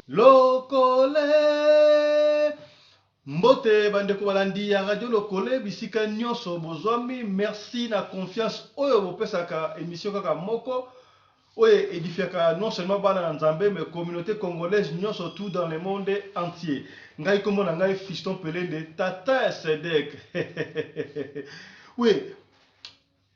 Lokole Mbote bandeko balandi ya Radio Lokole bisika nyonso bozwami merci na confiance oyo bopesaka emission kaka moko oyo edifiaka non seulement bana na Nzambe mais communauté congolaise nyonso tout dans le monde entier. Ngai kombo na ngai Fiston Pelende tata ya Sedek. Oui,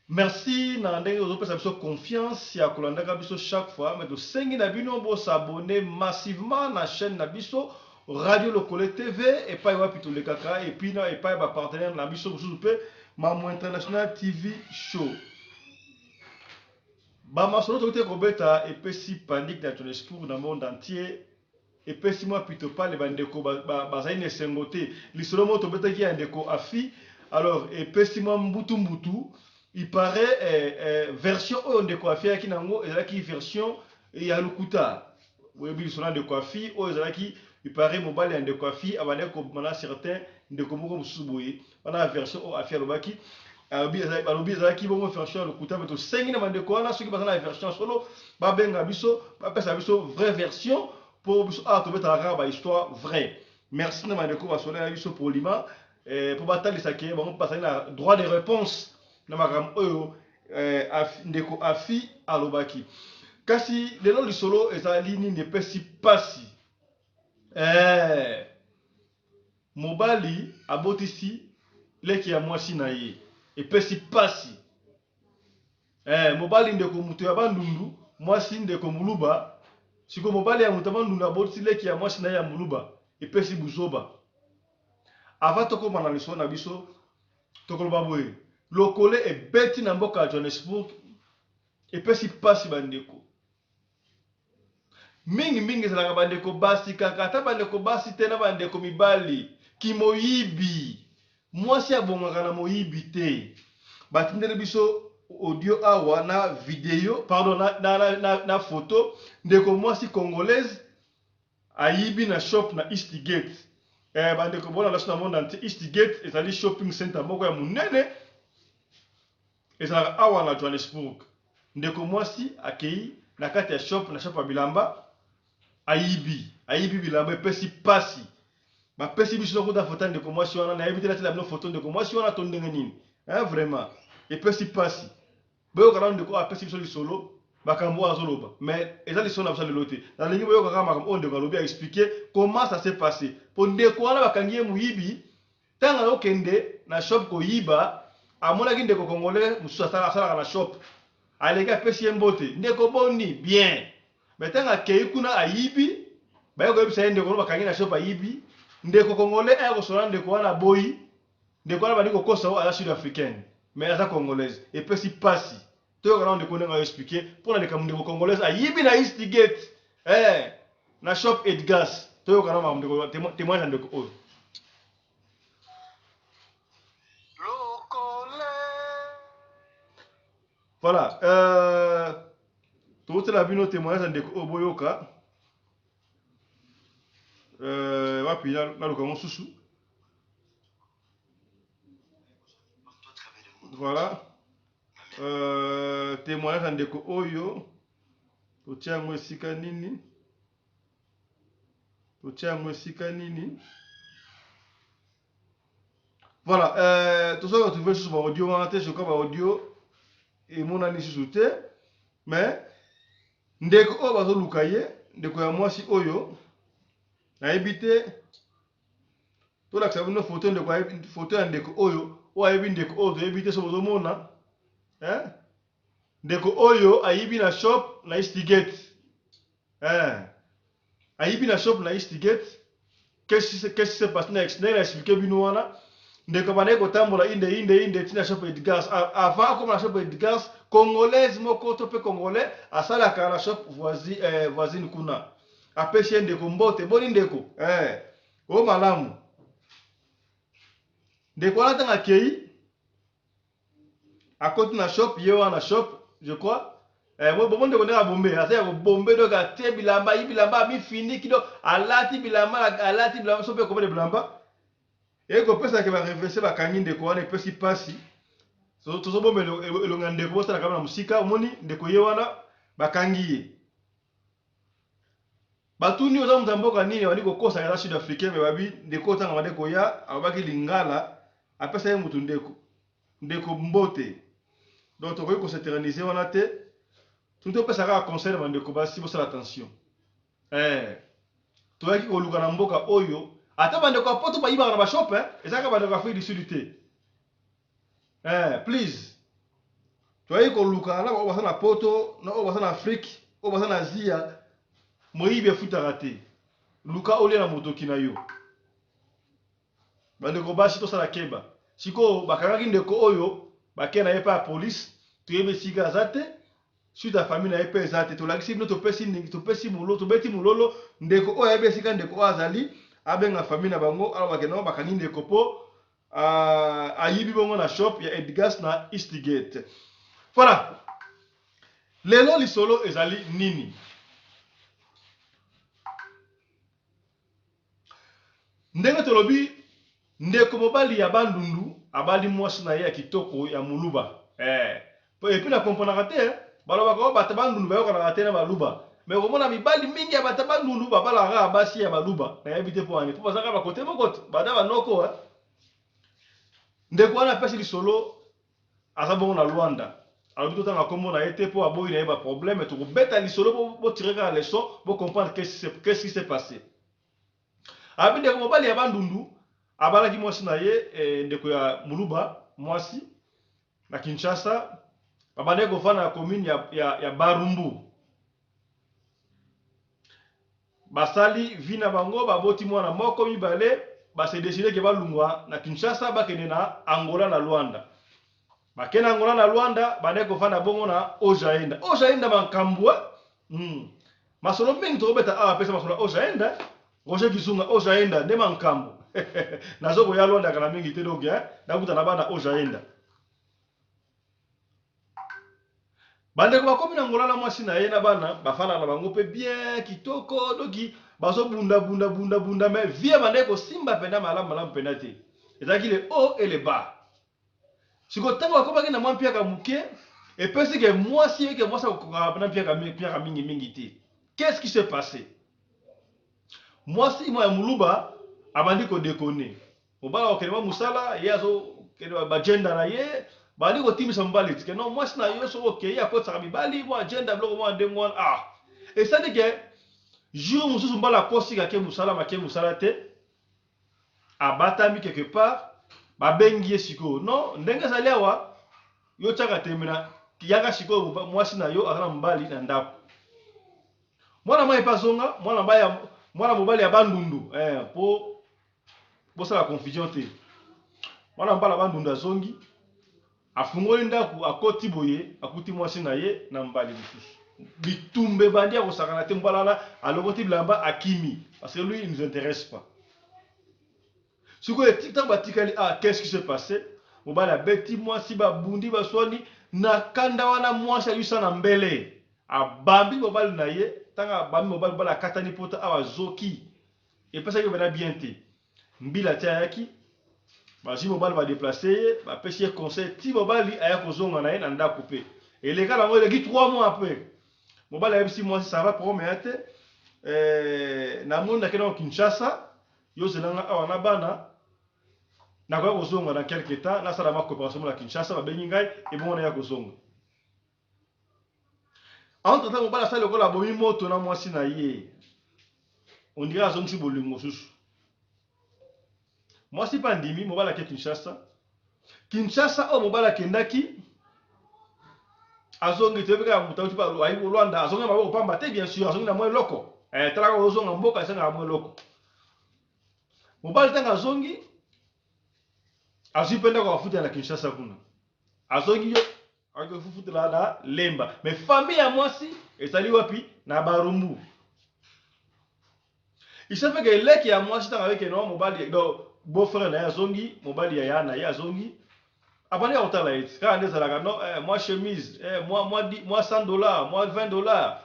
merci na ndenge ozopesa biso confiance ya kolandaka biso chaque fois mais tosengi na bino bo s'abonner massivement na chaîne na biso Radio Lokole TV epai wapi tolekaka et puis na epai ba partenaire na biso mosusu mpe Mamu International TV Show. Ba masolo toki te kobeta epesi panique na Johannesburg na monde entier epesi mwa pitopale ba ndeko bazali na esengo te lisolo moko tobetaki ya ndeko Afi alors epesi mwa mbutu mbutu il paraît eh, eh, version oyo ndeko Afi ayaki nango ezalaki version ya lokuta boyebi lisolo ya ndeko Afi oyo ezalaki il paraît mobali ya ndeko Afi abandaki kobima na certain ndeko moko mosusu boye Wana version oyo Afia alobaki, alobi ezali balobi ezalaki bongo version ya lokuta, mais tosengi na bandeko wana soki baza na version ya solo babenga biso bapesa biso vraie version po biso awa tobetaka kaka ba histoire vraie. Merci na bandeko basololaki na biso poliment eh, po batalisa ke bango mpe bazali na droit de réponse na makambo oyo eh, ndeko Afi alobaki. Kasi lelo lisolo ezali nini epesi pasi eh, Mobali abotisi leki ya mwasi na ye epesi pasi eh mobali ndeko moto ya bandundu mwasi ndeko muluba siko mobali ya moto ya bandundu abotisi leki ya mwasi na ye ya muluba epesi buzoba avant tokoma na lisolo na biso tokoloba boye lokole ebeti na mboka ya Johannesburg epesi pasi bandeko Mingi mingi ezalaka ba ndeko basi kaka ata ba ndeko basi te na ba ndeko mibali kimoyibi mwasi abongaka na moyibi te batindeli biso audio awa na video pardon na, na, na, na, na photo ndeko mwasi congolaise ayibi na shop na Eastgate eh, bandeko bona na monde entier Eastgate ezali shopping center moko ya monene Ezalaka awa na Johannesburg. Ndeko mwasi akeyi na kati ya shop, na shop ya bilamba, ayibi, ayibi bilamba epesi pasi. Bapesi biso lokuta photo ya ndeko mwasi wana, nayebi te natiela bino photo ndeko mwasi wana to ndenge nini. Hein vraiment, epesi pasi. Boyoka nanu ndeko oyo apesi biso lisolo, makambo oyo azoloba. Mais eza lisolo na biso ya lelo te. Nalingi boyoka kaka makambo oyo ndeko alobi, a expliquer comment ça s'est passe. Po ndeko wana bakangi ye moyibi, Tango azo kende na shop koyiba amonaki ndeko congolais mususu asalaka na shop aleki apesi ye mbote ndeko boni bien mais tango akeyi kuna ayibi baye koyebisa ye ndeko no bakangi na shop ayibi ndeko congolais aya kosolola na ndeko wana aboyi ndeko wana abandi kokosa oyo aza sud africaine mais aza congolaise epesi pasi toyoka nano ndeko ndenge azo explique pona likambo ndeko congolaise ayibi na Eastgate eh na shop Edgars toyoka nano makambo ndeko témoignage ya ndeko oyo. Voilà, euh, tokotela bino témoignage ya ndeko oyo boyoka. Euh, wapi naluka mosusu. Voilà. Euh, témoignage ya ndeko oyo totia yango esika nini? Totia yango esika nini? Voilà, euh, toza retrouver lisusu ba audio wana te, je crois ba audio emonani lisusu te, mais ndeko oyo bazoluka ye, ndeko ya mwasi oyo nayebi te, tolakisa bino photo ndeko photo ya ndeko oyo, oyo ayebi ndeko oyo toyebi te, so bozomona eh? Ndeko oyo ayibi na shop na Eastgate eh ayibi na shop na Eastgate qu'est-ce qui s'est passé na ndenge na expliquer bino wana ndeko abandaki kotambola inde inde inde ti na shop Edgars avant akoma na shop Edgars congolaise moko to pe congolais asalaka na shop voisine, eh, voisine kuna apesi ye ndeko mbote boni ndeko eh o malamu ndeko wana ntango akei. Akoti na shop, ye wana shop, je crois. Eh, bo ndeko ndenge abombe, aza ya kobombe donc atie bilamba, ayi bilamba, amifiniki donc alati bilamba, alati bilamba, so mpe ekobele bilamba. Ekopesa ke ba reverse bakangi ndeko wana epesi pasi. Tozobomba elongi ya ndeko, botala kama na mosika, omoni ndeko ye wana bakangi ye. Batuni oza moto ya mboka nini, abandi kokosa aza sud africain, me babi ndeko otanga bande koya, alobaki lingala, apesa ye motu ndeko. Ndeko mbote. Donc tokoki ko s'eterniser wana te. Tuni topesa kaka conseil na bandeko basi bosala attention. Eh. Toyaki koluka na mboka oyo ata bandeko ya poto bayibaka na ba shop eh, eza kaka bandeko ya Afrique du Sud te. Eh, please. Toyaki koluka na oyo baza na poto, na oyo baza na Afrique, oyo baza na Asia, moyibi efutaka te. Luka olia na motoki na yo. Bandeko basi tosala keba. Sikoyo bakangaki ndeko oyo bake na ye epai ya police, toyebi esika aza te, suite ya famille na ye pe eza te. Tolakisi bino topesi ndingi topesi molo tobeti mololo ndeko oyo ayebi esika ndeko oyo azali abenga famille na bango aloba ke non bakangi ndeko po uh, ayibi bongo na shop ya Edgas na Eastgate. Voilà. Lelo lisolo ezali nini? Ndenge tolobi ndeko mobali ya Bandundu abali mwasi na ye ya kitoko ya muluba eh et puis na comprenaka te hein balobaka oh bata Bandundu bayokanaka te na baluba mais okomona mibali mingi ya bata Bandundu babalaka kaka basi ya baluba nayebi te mpo nini mpo baza kaka ba kote moko te bada ba noko hein ndeko wana apesi lisolo Aza bongo na Luanda. Alobi totanga kombo na ye te po aboyi na ye ba problème. Tokobeta lisolo bo bo tirer kaka leçon, bo comprendre qu'est-ce qui s'est passe. Alobi ndeko mobali ya Bandundu abalaki mwasi na ye eh, ndeko ya Muluba mwasi na Kinshasa, babandaki kofanda na commune ya, ya, ya Barumbu. Basali vie na bango, baboti mwana moko mibale, ba se decider ke balungwa na Kinshasa bakende na Angola na Luanda. Bake na Angola na Luanda, bandaki kofanda bongo na Ojaenda. Ojaenda makambo eh? Masolo mingi tokobeta awa pesa masolo ya Ojaenda. Roger Kizunga Ojaenda nde makambo. Nazo koya Luanda kala mingi te donc eh, nakuta na bana Ojaenda. Bandeko bakomi na Angola na mwasi na ye na bana bafandaka na bango pe bien kitoko doki bazo bunda bunda bunda bunda mais vie ebandaki kosimba penda malamu malamu penda te ezalaki le haut et le bas sikoyo ntango bakomaki na mwa mpiaka moke epesi ke mwasi eke mwasi akokokaka na mpiaka mpiaka mingi mingi te. Qu'est-ce qui s'est passé? Mwasi mwa ya muluba abandi ko deconner. Mobali akokende mwa mosala, ye azo kende ba agenda na ye, bandi kotimbisa mobali ti ke non mwasi na yo soki okeyi akotisaka mibali mwa agenda biloko mwa ndenge wana. Ah! Esali ke jour mosusu mobali akosi ake mosala make mosala te, abatami quelque part, babengi ye sikoyo non ndenge ezali awa yo tiaka tembe na yaka sikoyo mwasi na yo aza na mobali na ndako. Mwana mayi pe azonga, mwana mobali ya mwana mobali ya Bandundu eh, po bosala confusion te. Mwana mobali ya Bandundu azongi, afungoli ndako, akoti boye, akuti mwasi na ye na mobali mosusu. Bitumba ebandi ya kosakana te, mobali wana alokoti bilamba akimi parce que lui il nous interesse pas. Sikoyo ntango batikali ah, qu'est-ce qui s'est passé? Mobali abeti mwasi, babundi, baswani na kanda wana, mwasi ayusa na mbele, abambi mobali na ye. Ntango abambi mobali, mobali akatani pota awa azoki, epesaki mpenza bien te. Mbila ti ayaki, bazwi mobali, badeplace ye, bapesi ye conseil ti mobali aya kozonga na ye na ndako. Mpe eleka nango eleki 3 mois après, mobali ayebisi mwasi ça va, problème ya te, eh, namoni nakende na Kinshasa, Yo zela nga awa na bana, nakoya kozonga dans quelque temps, nasala ma coopération na Kinshasa, babengi ngai, ebongo naya kozonga. Entre temps mobali asali lokola abomi moto na mwasi na ye, on dirait azongisi bolingo mosusu. Mwasi mpe andimi, mobali ake Kinshasa. Kinshasa oyo mobali akendaki, azongi toyebi kaka moto auti ayi Rwanda, azongi na maboko pamba te, bien sûr, azongi na mwa eloko. Eh, talaka ozonga mboka esengaka mwa eloko. Mobali ntango azongi, azwi mpe ndako afutela na Kinshasa kuna. Azongi yo akofutela na Lemba. Mais famille ya mwasi ezali wapi? Na Barumbu. Il se fait que leki ya mwasi ntango ayeke no mobali, donc beau frère na ye azongi, mobali ya ya na ye azongi. Abandi ya kotala ye kaka nde ezalaka non, eh, mwa chemise, eh, mwa 100 $, mwa 20 $.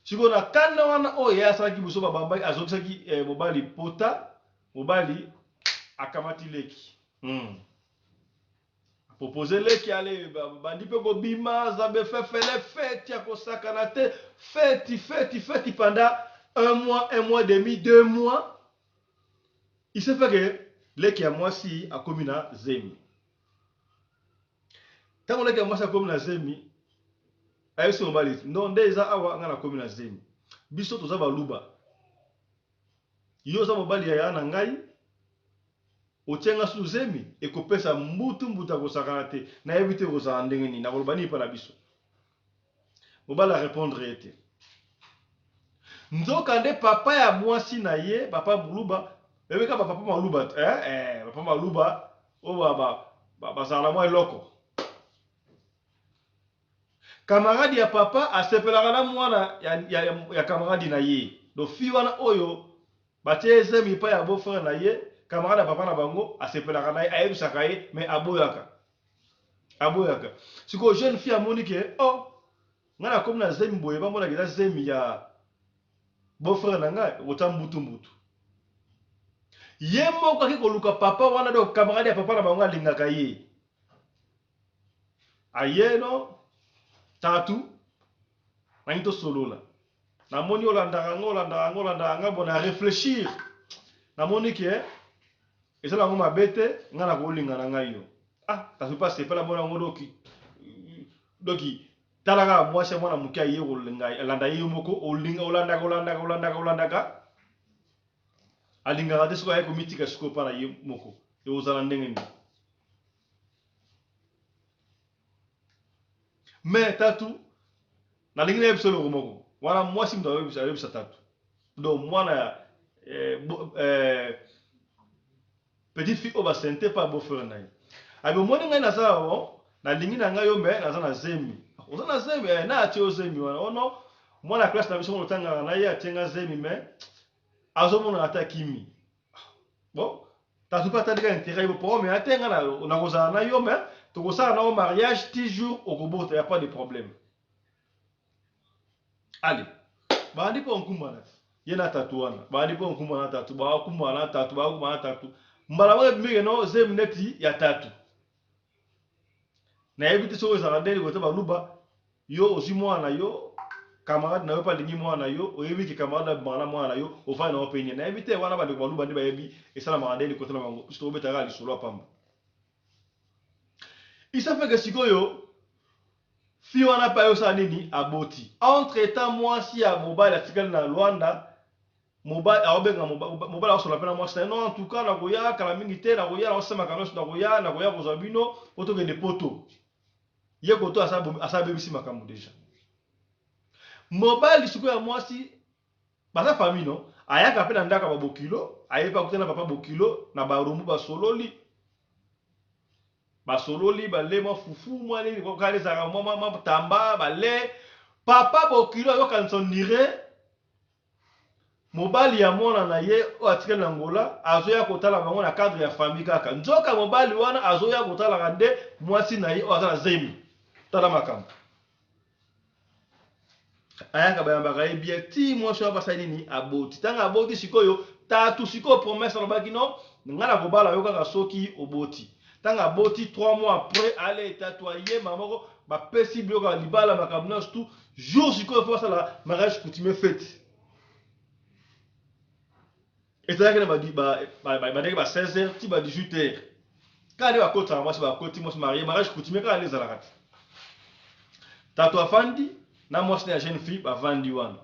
Sikoyo na kanda wana oyo ye asalaki biso, babambaki, azongisaki eh, mobali pota. Mobali akamati leki, propose leki, ale bandi mpe kobima. Zambe fefele, feti ya kosakana te, feti, feti, feti pendant un mois, un mois demi, 2 mois. Il se fait que leki ya mwasi akomi na zemi. Ntango leki ya mwasi akomi na zemi, ayebisi mobali: "Non, nde eza awa, ngai nakomi na zemi. Biso toza Baluba. Yo oza mobali ya yaya na ngai, otie nga susu zemi, ekopesa mbutu mbutu ya kosakana te. Nayebi te ekozala ndenge nini, nakoloba nini mpa na biso?" Mobali arépondre ye te. Nzoka nde papa ya mwasi na ye, papa Moluba, oyebika bapapa Maluba, eh, eh, papa Maluba oyo bazala na mwa eloko. Camarade ya papa asepelaka na mwana ya camarade na ye. Donc fille wana oyo batie zemi epai ya beau frère na ye, camarade ya papa na bango asepelaka na ye, ayebisaka ye, mais aboyaka, aboyaka. Sikoyo jeune fille amoni ke oh, ngai nakomi na zemi boye, bamonaka eza zemi ya beau frère na ngai, okota mbutu mbutu. Ye moko ake koluka papa wana, donc camarade ya papa na bango alingaka ye. Aye: "No, tatu, nangi tosolola. Namoni olandaka nga, olandaka nga, olandaka nga. Bon, na réfléchir, namoni ke eza nango mabe te, ngai nakolinga na ngai yo." Ah, tatu mpe asepela, mona yango. Doki tala kaka mwasi ya mwana moke aye kolinga, alanda ye. Yo moko olinga, olandaka, olandaka, olandaka, olandaka, alingaka te. Soki aye komitika sikoyo mpa na ye moko, ekozala ndenge nini? Mais tatu, nalingi nayebisa eloko moko wana. Mwasi moto ayebisa tatu, donc mwana ya petite fille oyo basente pa beau frère na ye, abi: "Omoni, ngai naza awa, nalingi na ngai yo, mais naza na zemi." "Oza na zemi? Eh, na atie yo zemi wana?" "Ono mwana ya classe na biso moko otangaka na ye atie nga zemi, mais azomona ata kimi." Bon, tatu mpe atalika intérêt ye po mais ate nga nakozala na yo, mais tokosala na yo mariage ti jour okobota, ya pas de problème. Allez, bandi mpo nkumbana ye na tatu wana, bandi mpo nkumbana na tatu, bakumbana na tatu, bakumbana na tatu. Mbala moko ebimike no zemi neti ya tatu. Nayebi te soki ezalaka ndenge kote Baluba. Yo ozwi mwana na yo, camarade na yo mpe alingi mwana na yo, oyebi ke camarade abimaka na mwana na yo, ovandi na yo mpe nye. Nayebi te wana, bandeko Baluba nde bayebi esalamaka ndenge kote na bango. Biso tokobetaka lisolo ya pamba. Isafeke sikoyo fille wana mpe ayosala nini? Aboti. Entre temps mwasi ya mobali atikali na Lwanda. Mobali aobenga, mobali akosola mpe na mwasi na ye: "Non, en tout cas nakoya kala mingi te, nakoya, nakosemaka nyonso, nakoya kozwa bino po tokende Poto." Ye koto asa abebisi makambo déjà. Mobali sikoyo ya mwasi, baza famille no, ayaka mpe na ndako ya babokilo, aye mpe akutana na papa bokilo na barumbu, basololi, basololi, bale mwa fufu, mwa nini kaka ezalaka, mwa tamba bale. Papa bokilo ayokanisa ondire mobali ya mwana na ye oyo atikali na Ngola azoya kotala bango na cadre ya famille kaka. Nzoka mobali wana azoya kotalaka nde mwasi na ye oyo aza na zemi. Tala makambo, ayaka, bayambaka ye bien ti mwasi oyo basali nini? Aboti. Ntango aboti sikoyo, tatu sikoyo promesse alobaki: "No, ngai nakobala yo kaka soki oboti." Ntango aboti, 3 mois après, ale tatu ayema moko, bapesi biloko ya libala, makambo nyonso tout. Jour sikoyo fo basala mariage coutumier, fête ezalaki na bandenge ba 16 heures ti ba 18 heures. Kaka nde bakotaka mwasi, bakoti mwasi marie, mariage coutumier kaka nde ezalaka te. Tatu afandi na mwasi na ya jeune fille, bavandi wana,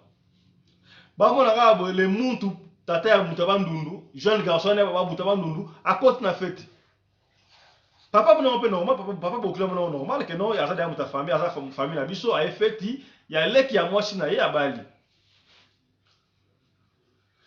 bamona kaka boye le muntu, tata ya moto ya Bandundu, jeune garçon wana babuta Bandundu, akoti na feti. Papa monango mpe normal, papa bokila monango normal ke non, aza deya moto ya famille, aza famille na biso, aye feti ya leki ya mwasi na ye abali.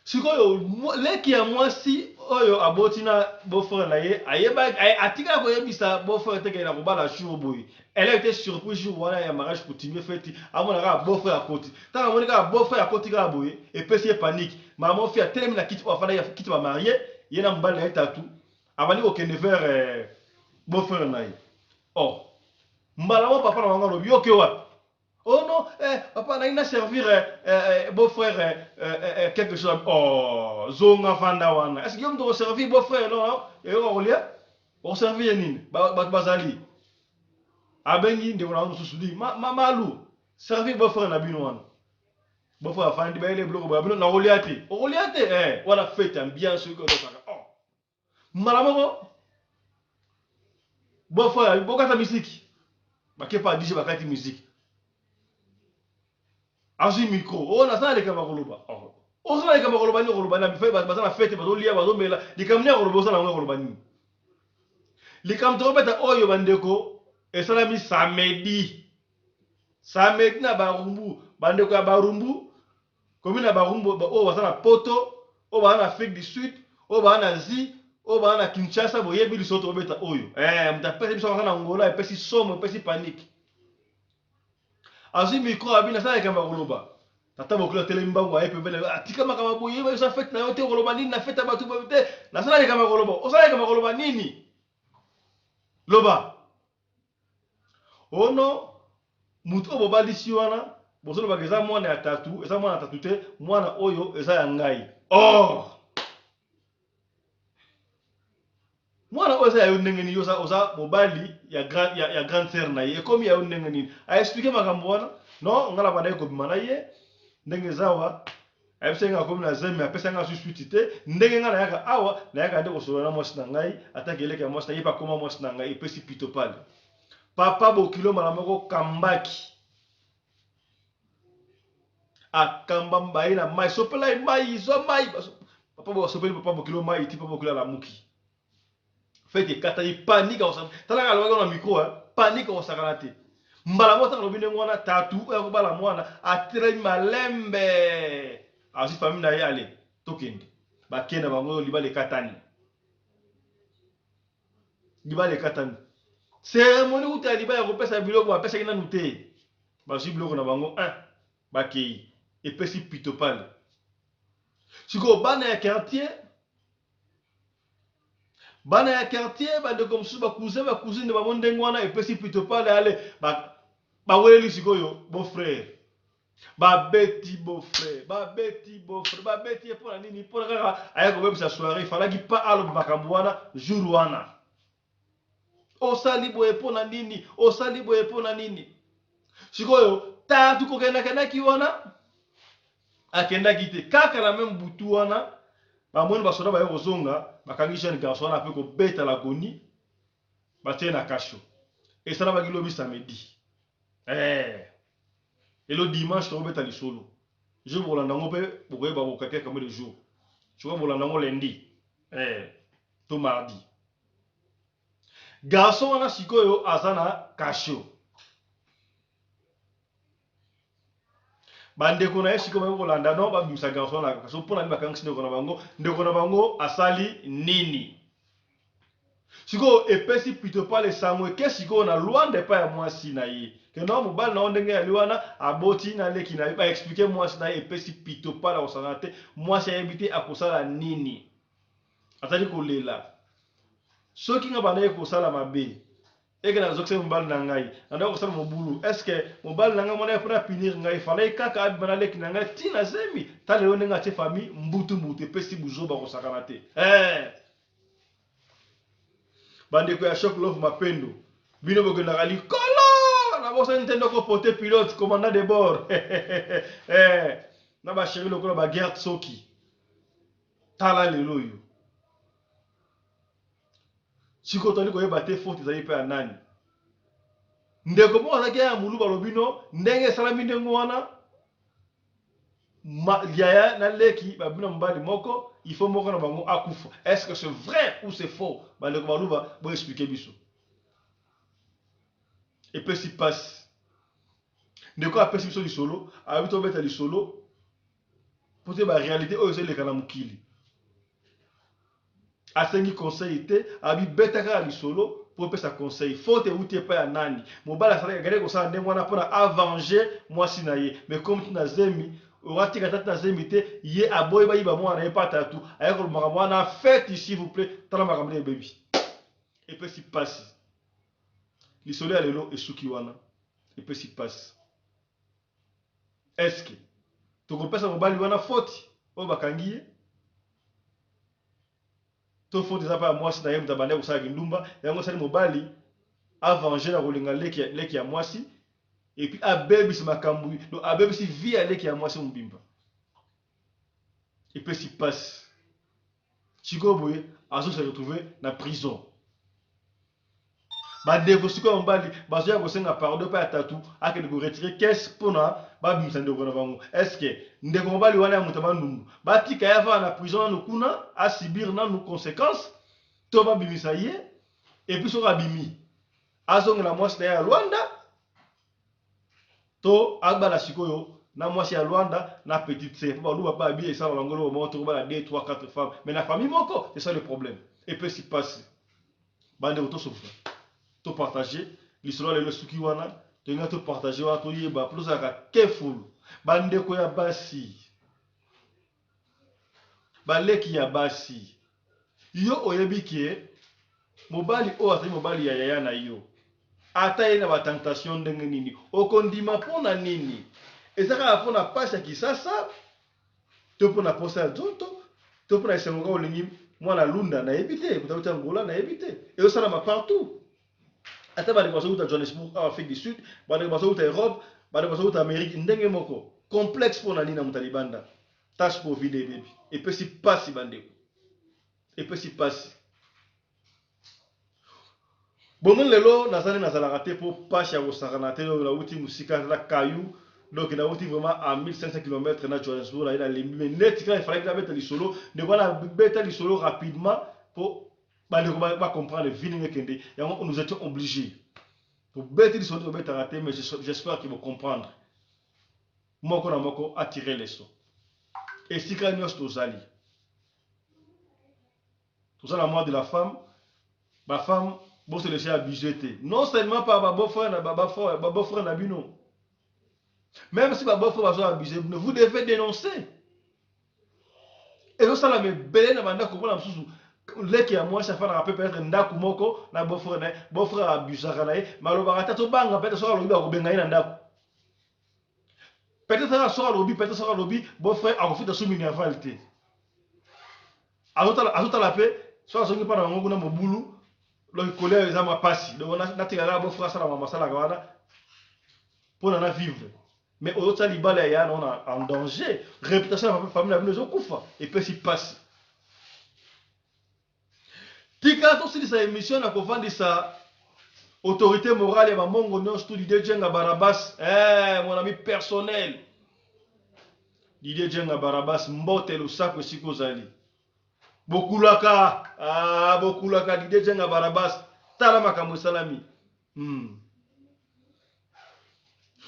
Sikoyo leki ya mwasi oyo aboti na beau-frère na ye, ayeba atikala koyebisa beau-frère te ke na kobala jour boye. Elle a été surpris jour wana ya mariage coutumier, feti, amona kaka beau-frère akoti. Ntango amoni kaka beau-frère akoti kaka boye, epesi ye panique. Mama fille atelemi na kiti oyo afandaki, kiti bamarie ye na mobali na ye tatu, abandi kokende vers Beau-frère na ye. Oh. Mbala moko papa na bango alobi yo ke wapi? Oh non, eh, papa nayi na servir eh, eh, eh, beau-frère eh, eh, eh, quelque chose. Oh, zonga fanda wana. Est-ce que yo moto okoservir beau-frère non? Eyoka kolia? Okoservir ye nini? Bato bazali. Abengi ndeko na bango mosusu di ma, ma, malu servir beau-frère na bino wana. Beau-frère afandi bayele biloko boya bino nakolia te. Okolia te eh, wana fete ambiance oyoki otosaka. Oh. Mbala moko beau-frère bokata misiki. Bakepa DJ bakati musique. Azwi micro. Oh naza na likambo ya koloba. Oh. Oza na likambo ya koloba nini okoloba na bifai baza na fete bazolia bazomela likambo nini ya koloba oza na yango ya koloba nini? Likambo tokobeta oyo bandeko esalami samedi. Samedi na Barumbu, bandeko ya Barumbu, commune ya Barumbu oyo baza na poto, oyo baza na Afrique du Sud, oyo baza na Asie, oyo baza na Kinshasa, boyebi lisolo tokobeta oyo. Eh, moto apesi biso aza na Angola, epesi somo, epesi panique. Azwi micro abi nasala likambo ya koloba. Tata bokilo atelemi mbangu aye pembeni atika makambo boye eza fete na yo te okoloba nini na fete ya bato boye te nasala likambo ya koloba osala likambo ya koloba nini loba ono oh moto oyo bobalisi wana bozolobaka eza mwana ya tatu eza mwana ya tatu te mwana oyo eza ya ngai or Mwana oyo eza ya yo ndenge nini? Oza, oza mobali ya, grand, ya, ya grande sœur na ye, ekomi ya yo ndenge nini? A expliquer makambo wana. Non, nga na bandaki kobima na ye ndenge eza awa. Ayebisaki nga akomi na zemi, apesaki nga su suite te. Ndenge nga nayaka awa, nayaka nde kosolola na mwasi na ngai, ata keleke ya mwasi na ye pe akoma mwasi na ngai, epesi pitopale. Papa bokilo mbala moko kambaki. Akamba baye na mai, sopela ye mai, zwa mai. Papa basopeli papa bokilo mai, ti papa bokilo alamuki. Fete ekatani, panique akosakana. Tala kaka alobaki na micro, hein, panique akosakana te. Mbala moko ntango alobi ndenge wana, tatu oyo akobala mwana atelemi malembe. Azwi famille na ye, ale tokende. Bakei na bango, libala ekatani. Libala ekatani. Cérémonie kuta ya libala ya kopesa biloko bapesaki nanu te. Bazwi biloko na bango, hein, bakei. Epesi pitopale. Sikoyo bana ya quartier Bana ya quartier, ba ndeko mosusu, ba cousin, ba cousine bango ndenge wana epesi pitopale ale ba baweleli sikoyo beau frère. Babeti beau frère, babeti beau frère, babeti ye pona nini? Pona kaka aya kobebisa soirée, falaki pas aloba makambo wana jour wana. Osali boye pona nini? Osali boye pona nini? Sikoyo tatu kokendakendaki wana akendaki te kaka na meme butu wana bamoni basoda baye kozonga bakangi jeune garçon wana ape kobeta lagoni batie na kasho esalamaki lobi samedi eh lelo dimanche tokobeta lisolo jour bokolanda yango mpe bokoyeba bokake combien de jour soki bolanda yango lundi eh to mardi garçon wana sikoyo aza na kasho Ba ndeko na ye sikoyo bakoki kolanda non babimisa garçon wana kasi mpo na nini bakangisi ndeko na bango ndeko na bango asali nini sikoyo epesi pitopale sango eke sikoyo na Luanda epai ya mwasi na ye ke non mobali na yo ndenge yali wana aboti na leki na ye ba explique mwasi na ye epesi pitopale akosangana te mwasi ayebi te akosala nini azali kolela soki nga bandaki kosala mabe Eke na zokisaki mobali na ngai na ndako kosala mobulu est ce que mobali na ngai mwana ye pona punir ngai fallait kaka abima na leki na ngai ti na zemi tala lelo ndenge atie famille mbutu mbutu epesi buzoba kosakana te eh bandeko ya choc love mapendo bino bokendaka likolo nabosani te ndoko pote pilote commandant de bord eh na ba chéri lokola ba Gert Soki tala lelo oyo Sikoyo tozali koyeba te faute ezali epai ya nani. Ndeko moko azalaki ya muluba alobi no ndenge esalami ndenge wana ma, yaya na leki babimi na mobali moko il faut moko na bango akufa. Est-ce que c'est vrai ou c'est faux? Bandeko baluba bo expliquer biso. Epesi pasi. Ndeko apesi biso lisolo, alobi tobeta lisolo po toyeba realite oyo ezo eleka na mokili. Asengi conseil te, abi beta kaka lisolo po opesa conseil. Faute ewuti epai ya nani? Mobali asalaki akendaki kosala ndenge wana pona a venger mwasi na ye. Mais comme ti na zemi, oyo atika ata ti na zemi te, ye aboyi bayiba mwana na ye pa tatu, aye koloba makambo wana fete s'il vous plait, tala makambo ndenge ebebi. Epesi pasi. Lisolo ya lelo esuki wana, epesi pasi. Est-ce que tokopesa mobali wana faute oyo bakangi ye? To faute eza pa ya mwasi na ye moto abandaki kosala kindumba, yango esali mobali a venger na kolinga leki, leki ya mwasi et puis abebisi makambo, donc abebisi vie ya leki ya mwasi mobimba. Epesi pasi. Sikoyo boye azo se retrouver na prison. Bandeko sikoyo ya mobali bazoya kosenga pardon epai ya Tatu akende ko retirer caisse pona babimisa ndeko na bango. Est ce que ndeko mobali wana ya moto ya Bandundu batika ye avanda na prison nanu kuna a subir nanu consequence to babimisa ye et puis soki abimi azongela mwasi na ye ya Luanda to abala sikoyo na mwasi ya Luanda na petite sœur po baluba pe babi esala bango eloko moko te kobala 2 3 4 femmes mais na famille moko c'est ça le problème epesi pasi. Bandeko to solola, to partager lisolo ya lelo esuki wana, tolinga to partager wana toyeba po tozalaka careful. Bandeko ya basi, baleki ya basi, yo oyebi ke mobali oyo azali mobali ya yaya na yo, ata ye na ba tentation ndenge nini, okondima mpo na nini? Eza kaka mpo na pasi ya kisasa to mpo na posa ya nzoto to mpo na esengo kaka olingi mwana lunda nayebi te moto auti Angola nayebi te ezosalama partout ata bandeko bazowuta Johannesburg awa Afrique du Sud bandeko bazowuta Europe bandeko bazowuta Amerique ndenge moko complexe mpo na nini na moto ya libanda tache po vide ebebi epesi pasi bandeko epesi pasi Bomoni lelo naza nde nazalaka te po pasi ya kosakana te donc nawuti musika na caillou donc nawuti vraiment à 1500 km na Johannesburg naye nalembi mais neti kaka efalaki nabeta lisolo ndeko wana beta lisolo rapidement po bandeko ba comprendre vie ndenge ekende yango nous étions obligés tobeti lisolo te tobetaka te mais j'espère que bo comprendre moko na moko atire leçon esika nyonso tozali Toza na mois de la femme, ba femmes bo se laisser abuser te. Non seulement par ba beau frère na ba beau frère na bino. Même si ba beau frère bazo abuser bino, vous devez dénoncer. Ezosalama ebele na bandako mpona mosusu leki ya mwasi afandaka mpe peut-être ndako moko na beau frère na ye, beau frère abusaka na ye, mais alobaka te azobanga peut-être soki alobi bakobenga ye na ndako. Peut-être kaka soki alobi, peut-être soki alobi beau frère akofuta su minerval te. Azotala azotala pe soki azongi mpa na bango kuna mobulu donc kolia eza mwa pasi donc natika kaka beau frère asala makambo asalaka wana mpona na vivre mais ozotia libala ya ya na en danger réputation ya famille na bino ezokufa epesi pasi Tika tosilisa emission na kovandisa autorite morale ya ba mongo nionso tout Didier Djenga Barabas eh mon ami personnel Didier Djenga Barabas mbote losako esika ozali bokulaka ah bokulaka Didier Djenga Barabas tala makambo esalami hmm.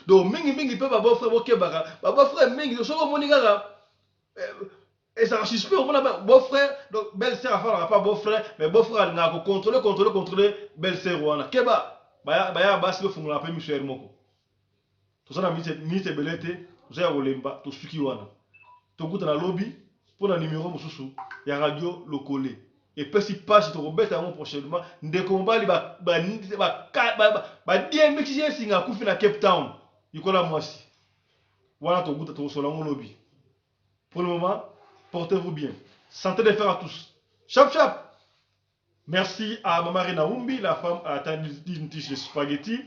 Donc mingi mingi pe ba beau frère bokebaka ba beau frère mingi soki omoni kaka eh, Ezalaka suspect omona beau frère donc belle sœur afandaka pa beau frère mais beau frère alingaka ko contrôler contrôler contrôler belle sœur wana keba baya baya basi bofungolaka pe miso heure moko toza na minute ebele te toza ya kolemba tosuki wana tokutana lobi mpo na numero mosusu ya radio lokole epesi pasi tokobeta yango prochainement ndeko mobali badiembikisi ye singa akufi na Cape Town likola mwasi wana tokuta tokosola yango lobi Pour le moment, portez-vous bien. Santé de fer à tous. Chap chap. Merci à Maman Rina Umbi, la femme à d'une tige de spaghetti,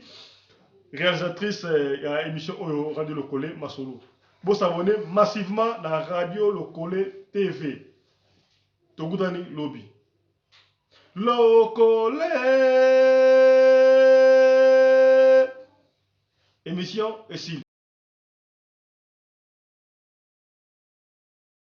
réalisatrice ya émission Oyo Radio Lokole Masolo. Vous s'abonner massivement dans Radio Lokole TV. Tokutani lobi. Lokole Émission esili.